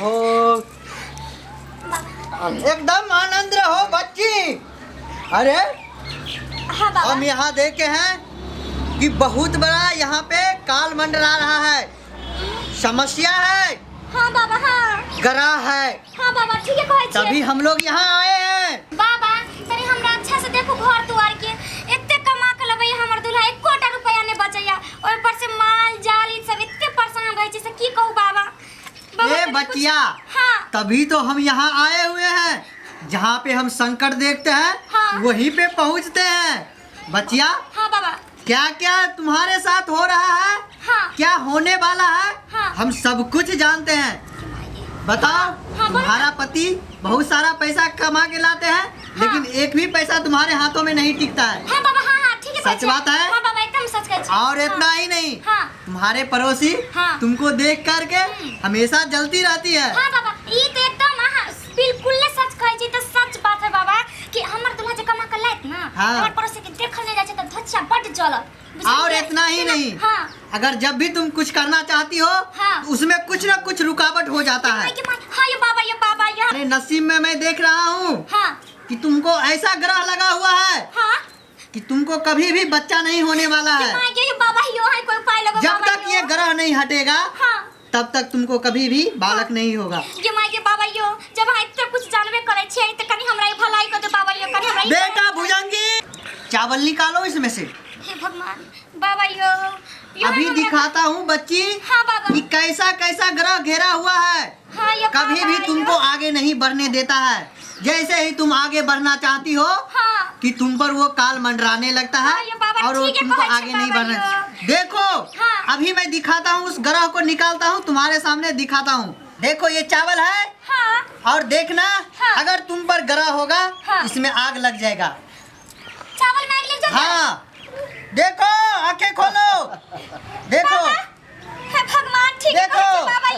ओहो, एकदम आनंद रहो बच्ची। अरे हाँ बाबा, हम यहाँ देखे हैं कि बहुत बड़ा यहाँ पे काल मंडरा रहा है, समस्या है। हाँ बाबा, हाँ। ग्रह है। हाँ बाबा, ठीक है कहै छियै। तभी हम लोग यहाँ आए हैं। बाबा तनी हमरा अच्छा से देखू घर दुआर के, एते कमा के लबैया हमर दूल्हा, एकोटा रुपया नहीं बचैया, ओहि पर से माल जाल ई सब एते परेशान रहै छै से की कहू बाबा। बाबा, ए तनी कुछ- बच्चिया, हाँ। तभी तो हम यहाँ आए हुए हैं, जहाँ पे हम संकट देखते हैं, हाँ। वहीं पे पहुँचते हैं। बच्चिया। हाँ बाबा। क्या क्या तुम्हारे साथ हो रहा है, हाँ। क्या होने वाला है, हाँ। हम सब कुछ जानते हैं। बताओ। हाँ, बोलो। तुम्हारा पति बहुत सारा पैसा कमा के लाते हैं, हाँ। लेकिन एक भी पैसा तुम्हारे हाथों में नहीं टिकता है। हाँ बाबा, हाँ हाँ ठीक है। सच कहै छियै। बात है? हाँ बाबा, एकदम सच कहै छियै। और हाँ। इतना ही नहीं, हाँ। तुम्हारे पड़ोसी हाँ। तुमको देख करके हमेशा जलती रहती है। हाँ बाबा, ई तो एकदम अहाँ बिल्कुल सच कहै छी, तऽ सच बात है बाबा कि हमर दूल्हा जे कमा के लायत ना, हाँ। हमर पड़ोसी के देखल नहीं जाइ छै तऽ धोछिया बड्ड जलत। बुझलियै? और इतना ही नहीं, हाँ। अगर जब भी तुम कुछ करना चाहती हो, हाँ। तो उसमें कुछ ना कुछ रुकावट हो जाता है। माय के my, हाँ ये बाबा, ये बाबा, ये। अरे नसीब में मैं देख रहा हूँ हाँ। कि तुमको ऐसा ग्रह लगा हुआ है, हाँ। कि तुमको कभी भी बच्चा नहीं होने वाला है। माय के ये बाबा, यो है कोई उपाय लगो जब बाबा तक यो। ये ग्रह नहीं हटेगा, हाँ। तब तक तुमको कभी भी बालक नहीं होगा। ये माय के बाबा यो, जब अहाँ एते कुछ जानबे करै छियै त कनी हमरा ई भलाई कर दो बाबा यो, कनी हमरा ई बेटा भुजंगी, चावल निकालो इसमें से। हे भगवान बाबा यो, यो अभी हमरा- दिखाता हूँ बच्ची, हाँ बाबा। कि कैसा कैसा ग्रह घेरा हुआ है। हाँ ये कभी बाबा भी यो। तुमको आगे नहीं बढ़ने देता है। जैसे ही तुम आगे बढ़ना चाहती हो, हाँ। कि तुम पर वो काल मंडराने लगता है हाँ, ये बाबा और वो ठीक है, तुमको कहै छै आगे नहीं बाबा बढ़ने। यो। देखो, हाँ। अभी मैं दिखाता हूँ, उस ग्रह को निकालता हूँ, तुम्हारे सामने दिखाता हूँ। देखो ये चावल है, हाँ। और देखना, हाँ। अगर तुम पर ग्रह होगा, हाँ। इसमें आग लग जाएगा। चावल में आग लग जाएगा? हाँ देखो, आंखें खोलो, देखो। बाबा, हे भगवान, ठीक है, देखो। कहै छै बाबा यो।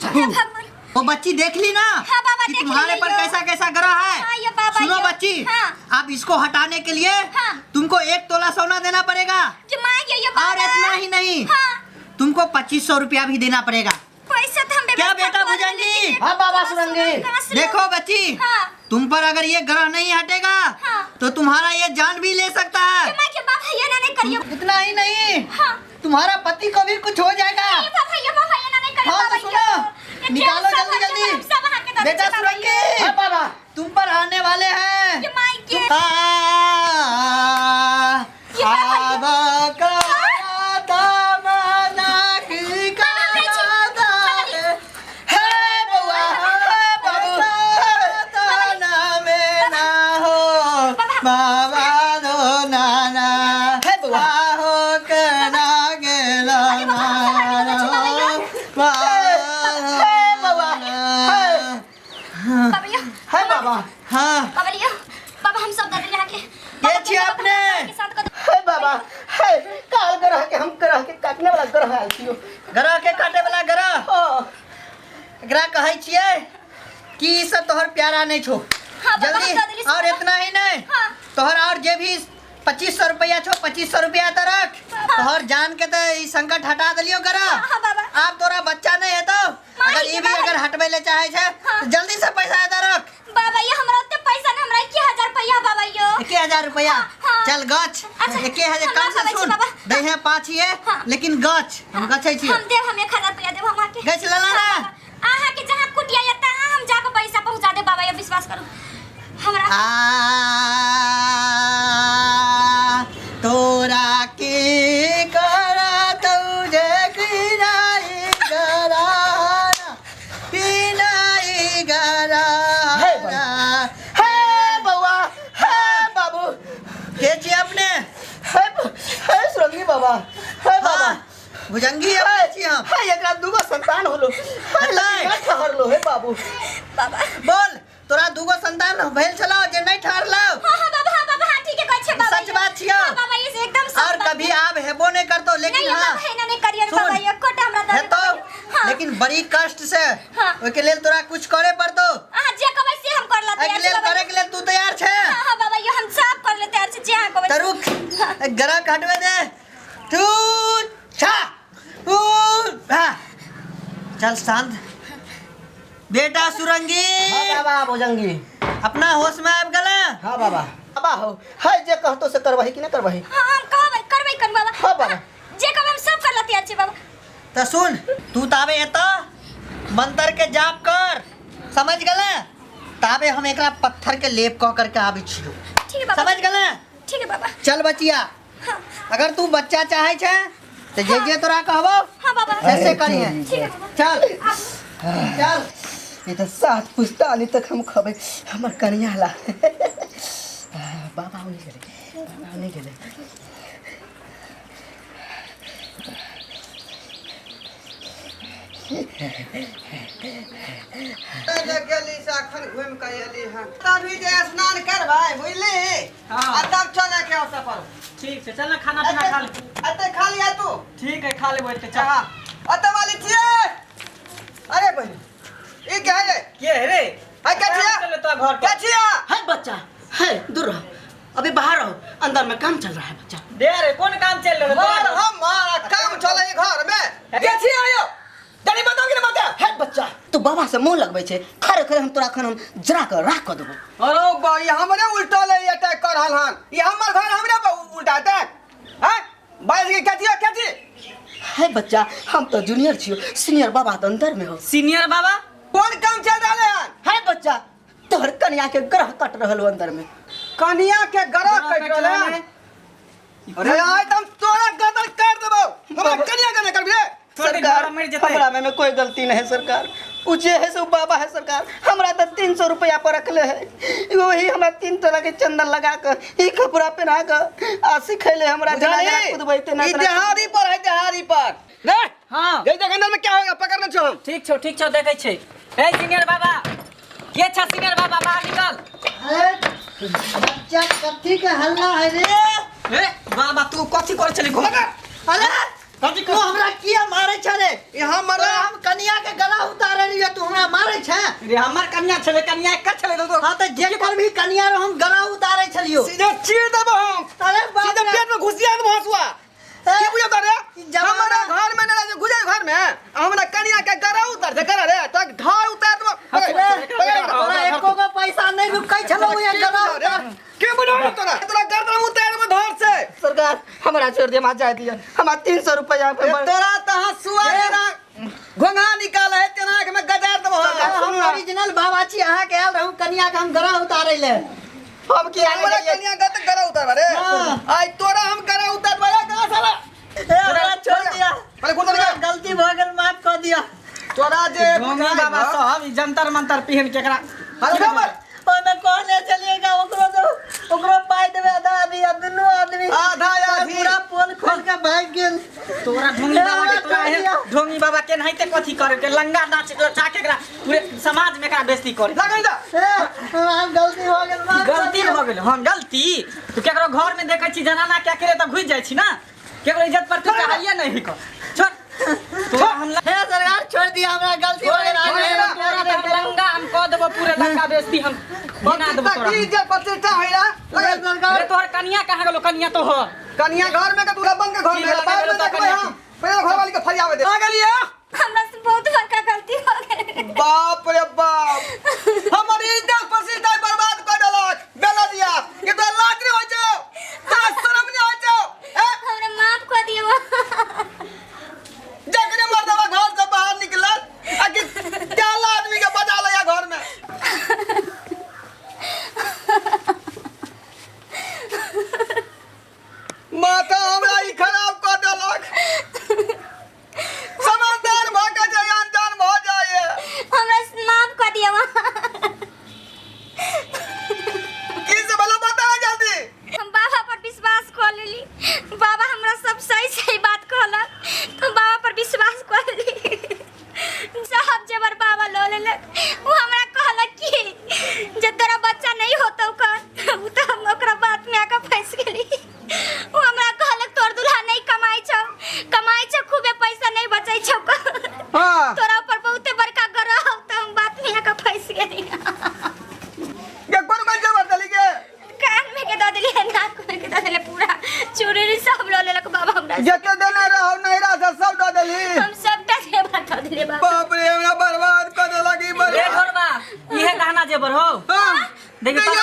हे भगवान। वो बच्ची देख ली ना, हाँ बाबा, कि देख तुम्हारे ली पर यो। कैसा कैसा ग्रह है। हाँ, ये बाबा सुनो यो। बच्ची, हाँ। अब इसको हटाने के लिए हाँ। तुमको 1 तोला सोना देना पड़ेगा। कि माँ ये, ये और बाबा। इतना ही नहीं, हाँ। तुमको 2500 रुपया भी देना पड़ेगा। पैसा तो हम क्या व्यवस्था बेटा कर भुजंगी? लेंगे। हाँ बाबा सुरंगी। कहाँ से देखो बच्ची, हाँ। तुम पर अगर ये ग्रह नहीं हटेगा, हाँ। तो तुम्हारा ये जान भी ले सकता है। माँ के बाबा ये ना नहीं करियो। इतना ही नहीं, हाँ। तुम्हारा पति को भी कुछ हो जाएगा। ये बाबा, ये बाबा, ये ना नहीं करियो हाँ, तो बाबा, सुनो, ये निकालो सब जल्दी हम जल्दी। सब सब अहाँ के दऽ दै बेटा छियै बाबा, सुरंगी। हाँ बाबा। तुम पर आने वाले हैं। ये माई के। तुम- आ, ये बाबा, ये- आबा का दामना की बाबा, हम जाइ छी। कादा है। हे बउआ, हे बाबू, दाना में ना हो, बाबा। बाबा दो नाना, हे बउआ। आहो कना गेला अरे बाबा, हम सब आगे ना बढ़ै छी, बाबा, यो। बाबा हे बउआ, हे। बाबा, यो। हे बाबा। हाँ। बाबा, लियो। बाबा, हम सब दऽ देलियै अहाँके। के छी अपने? के साथ कऽ दू। हे बाबा, हे काल ग्रह के हम ग्रह के काटने वाला ग्रह आयल छियो। ग्रह के काटे वाला ग्रह? हाँ। एकरा कहै छियै कि ई सब तोहर प्यारा नहीं छो। हाँ, बाबा, जल्दी। हम दऽ देली। और इतना ही नहीं, हाँ। तोहर और जे भी 2500 रुपया छो, 2500 रुपया तो रख। हाँ। तोहर जान के तो ई संकट हटा देलियो ग्रह। हाँ, हाँ, बाबा। आब तोरा बच्चा नहीं हेतौ, माई अगर के ई भी बाबा। अगर हटबै ले चाहे छै, हाँ। तो जल्दी से पैसा एतऽ रख। बाबा ये हमरा ओते पैसा न, हमरा 1000 रुपया बाबा यो। 1000 रुपया? हाँ, हाँ। चल गछ। अच्छा, 1000 हमरा कम से खबै छी सुन बाबा। दै है 5 ये, हाँ। लेकिन गछ हम गछै छी। हम देब, हम 1000 रुपया देब हम अहाँके। गछ लेला ना? हाँ, बाबा। अहाँके जहाँ कुटिया या तहाँ हम जाके पैसा पहुँचा देब बाबा, ये विश्वास करू हमरा। आ तोरा की करतौ जे किनाई गराना, किनाई गराना। हे बउआ, हे बउआ, हे बाबू। के छी अपने? हे हे सुरंगी बाबा, हे बाबा। हाँ, भुजंगी अपने छी हम। हे एकरा दूगो संतान होलो, हे हेतै। लड़का ठहरलो, हे बाबू। बाबा। बोल, तोरा दूगो संतान भेल छलौ जे नहीं ठहरलौ? हाँ, हाँ, बाबा, हाँ, बाबा, हाँ, ठीक है, कहै छै बाबा, सच बात छियौ। हाँ, बाबा, ये से एकदम सच और बात कभी छै। आब हेबो नहीं करतो, लेकिन नहीं, हाँ। बाबा, एना नहीं करियौ सुन, बाबा, ये कोटा हमरा दऽ दे हेतौ, बाबा, हाँ। लेकिन बड़ी कष्ट से। हाँ। ओहिके लेल तोरा कुछ करे पड़तो। अहाँ जे कहबै से हम कर लऽ एहिके तैयार छी लेल बाबा। करे के लेल तू तैयार छे? हाँ, हाँ, बाबा, यो हम सब कर ले तैयार छी, जे अहाँ कहबै। तऽ रुक, हाँ। ग्रह हटबे दे। तू छा ऊ हा। चल शांत बेटा सुरंगी। हाँ बाबा भोजंगी। अपना होश में आबि गेला? हाँ बाबा। बाबा हो है जे कहतो से करबही कि ना करबही? हाँ, हम कहबै, करबै कर बाबा। हाँ बाबा। जे कहबै हम सब कर तैयार छी बाबा। तऽ सुन, तू ताबे एतऽ मंत्र के जाप कर, समझ गेले? ताबे हम एकरा पत्थर के लेप कऽ करके आबै छियौ। ठीक है बाबा। समझ गेले? ठीक है बाबा। चल बचिया। हाँ। अगर तू बच्चा चाहे छे तो जे जे तोरा कहबो हाँ बाबा से से करिहे। ठीक है बाबा। चल चल। ये तो सात पुश्तानी तक हम खबे हमर कनिया ला। बाबा नहीं गेले, बाबा नहीं गेले। गेली से अखन घुमि के एली हन, तभी जे स्नान करबै बुझली। हाँ। आ तब चले के अवसर पर। ठीक छै, चल ना खाना पीना खा ले। एते खा लिया तू। ठीक है, खा लेबै एते, चल। हाँ अते वाली छियै। अरे बहिन, ई के है? के है रे? है के छियै? चल तो घर के पर। छियै? है बच्चा है, दूर रहो, अभी बाहर रहो, अंदर में काम चल रहा है बच्चा। दे रे, कोन काम चल रहल? मार हम मार काम चले घर में। के छियै यो? जनी बताओ कि ना बताओ? है बच्चा, तू बाबा से मुंह लगबै छै, खरे खरे हम तोरा अखन हम जरा के राख कऽ देबो। अरे बा, ई हमरे उल्टा ले अटैक कर रहल हन। ई हमर घर हमरे पर उल्टा अटैक हैं बाज के। के छियै, के छियै? है बच्चा, हम तो जूनियर छियो, सीनियर बाबा तो अंदर में हो। सीनियर बाबा? कोन काम चल रहल हन? है बच्चा, तोहर कनिया के ग्रह कट रहल हो अंदर में। कनिया के गरह कटि रहल हन? अरे आइ त हम तोरा गर्दन काटि देबौ। हमरा कनिया के नहि करबी रे। सरकार, मरि जेतै। हमरा में कोई गलती नहीं है सरकार, उ जे है से उ बाबा है सरकार। हमरा तो 300 रुपया पर रखले है, वही हमरा 3 तरह के चंदन लगा के ई कपड़ा पहना के आ सिखैले हमरा जेना जेना बुझलही? कुदबै तेना ई तेना। देहारी पर है, देहारी पर रे। हाँ। जै देख अंदर में क्या होगा, पकड़ने छो हम। ठीक छौ, ठीक छौ, देखै छै। ए सीनियर बाबा, के छ सीनियर बाबा? बाहर निकल। बच्चा, कथी के हल्ला है रे? ए बाबा, तू कथी कर छली? घुमा। अरे कथी? तू हमरा किया मारे छले? ई हमर तोरा हम कनिया के गला उतारे रहियो, तू हमरा मारे छे? रे हमर कन्या छले, कन्या एकर छले तो। हाँ, तो जेकर भी कनिया रहो हम गला उतारे छलियो। सीधे चीर देबो हम। अरे बाप सीधे रे। पेट में घुसिया देबो हंसुआ। ए, की बुझे रे? जमाना- हमरा घर में ना घुसे घर में हमरा कनिया के गला उतार दे गला रे तो ढाल उतार देबो। अरे, तोरा एको गो पैसा नहीं रुकै छलो ये गला उतार। के बुझा तोरा तोरा गर्दन उतार देबो धर से। सरकार, हमरा छोड़ दे, जाए दिया, हमरा 300 रुपया पे तोरा त हंसुआ जेना घोंघा निकाल है तेना आँख में गजार देबो हम। ओरिजिनल बाबा छी, अहाँ के आयल रहूं कनिया के हम गला उतारे ले। हम की हमरा कनिया के त गला उतार रे। हाँ। आई तोरा हम गला उतार देबो गला साला। ए, हमरा छोड़ दिया। पहले कुर्ता निकाल। गलती भ गेल, माफ कर दिया। तोरा जे ढोंगी बाबा साहब, ई जंतर मंतर पिहन के एकरा अरे खबर ओहिमे कहने चलिएगा ओकरो दो, ओकरो पाइ देबै आधा आधी, आ दुनू आदमी आधा आधी। पूरा पोल खोल के भागि गेल। तोरा ढोंगी बाबा के तोरा छोड़ एहन दिया। ढोंगी बाबा के नहीं ते कथी करे के लंगा नाच नचा के एकरा पूरे समाज में एकरा बेइज्जती करे। लगन जा। ए, हमरा गलती हो गेल, माफ कर गलती दिया। भऽ गेल। हम गलती तू केकरो घर में देखै छी जनाना के अकेले तऽ घुसि जाइ छी ना, केकरो इज्जत पर तू चाहैये नहीं को। छोड़ तोरा हम हे सरकार, छोड़ दिया, हमरा गलती हो गेल। तोरा तऽ हम लंगा हम कऽ देबो, पूरे लंगा बेइज्जती हम बना देबो तोरा। की इज्जत प्रतिष्ठा होई रा हे सरकार। अरे तोहर कनिया कहाँ गेलो? कनिया तोहर कनिया घर में के तू बंद के घर में की बाद में गेलो देखबै कनिया? हम पहले घर वाली के फरियावे दे। आ गेलिए। हमरा से बहुत बड़का गलती हो गेल। बाप रे बाप, हमर इज्जत प्रतिष्ठा बर्बाद कर देलक बेलदिया। ये तो लाज नहीं होय छौ, तोरा शरम नहीं होय छौ? ए हमरा माफ कर दियो। जखने मर्दवा घर से बाहर निकलल आ कि काला आदमी के बजा लिया घर में। माथा हमरा ई खराब कर देलक। समझदार भऽ के जे अनजान भऽ जाइए। हमरा माफ कर दियो। की से भला बता जल्दी। हम बाबा पर विश्वास कर लेली, बाबा हमरा सब सही सही बात कहलक तो हम बाबा पर विश्वास कर लेली। सब जबर बाबा लो लेलक। वो हमरा कहलक कि जे तोरा बच्चा नहीं होतौ कर, उ तो हम ओकरा बात में आके फंस गेली। वो हमरा कहलक तोर दूल्हा नहीं कमाई छौ, कमाई छौ खूबे पैसा नहीं बचै छौ, हाँ। तोरा ऊपर बहुते बड़का ग्रह हौ, तो हम बात में आके फंस गेली। के कोन कोन जबर देली के? कान में के दऽ देलियै, नाक में के दऽ देलियै, पूरा चूड़ी उड़ी सब लऽ लेलक बाबा हमरा। जते देने रहौ नैहरा से सब दऽ देली। हम सबटा जेवर दऽ देलियै बाबा। बाप रे। जेवर हो। हाँ। देखिए नहीं,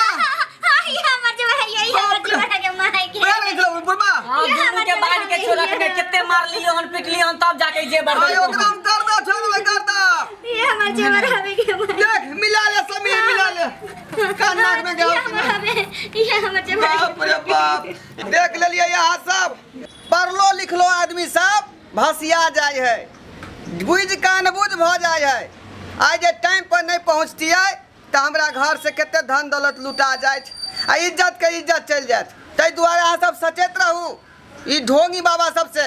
हाँ, ये हमर जेवर है, ये हमर बाप रे। जेवर है के माय के। बया नहीं छलो बुढ़बा। हाँ, ये दुनू हमर के जेवर बांध के है, छोरा ये के कते मार लियो हन, पीट लियो हन, तब जाके जेवर अरे देलको। ओकरा हम कर दो, छोड़ देबै कर दो। ये हमर जेवर हवे के माय। देख मिला ले समीर, मिला ले कान नाक में ये गया। हमर हवे, ये हमर जेवर है। बाप रे बाप, देख लेलिए यहाँ सब पढ़लो लिखलो आदमी सब भसिया जाय है, बुझ कान बुझ भ जाय है। आइ जे टाइम पर नहीं पहुँचतियै तऽ हमरा घर से कते धन दौलत लुटा जाइत आ इज्जत के इज्जत चलि जायत। ताहि दुआरे अहाँ सब सचेत रहू ई ढोंगी बाबा सबसे,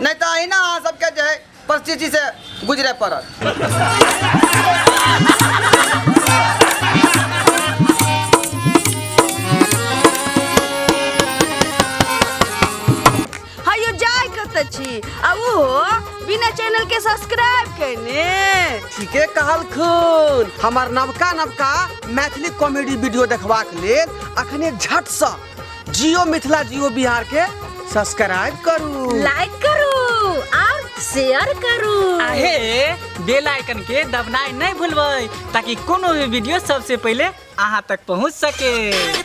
नहीं तऽ अहिना अहाँ सबके जे है परिस्थिति से गुजरे पड़त। हयो जाय कतऽ छी आ ओहो बिना चैनल के सब्सक्राइब केने? ठीके कहलखुन। हमर नवका नवका मैथिली कॉमेडी वीडियो देखबाक लेल अखने झटसँ जियो मिथिला जियो बिहार के सब्सक्राइब करू, लाइक करू और शेयर करू। आहे बेल आइकन के दबनाइ नहीं भूलबै ताकि कोनो भी वीडियो सबसे पहले अहाँ तक पहुँच सके।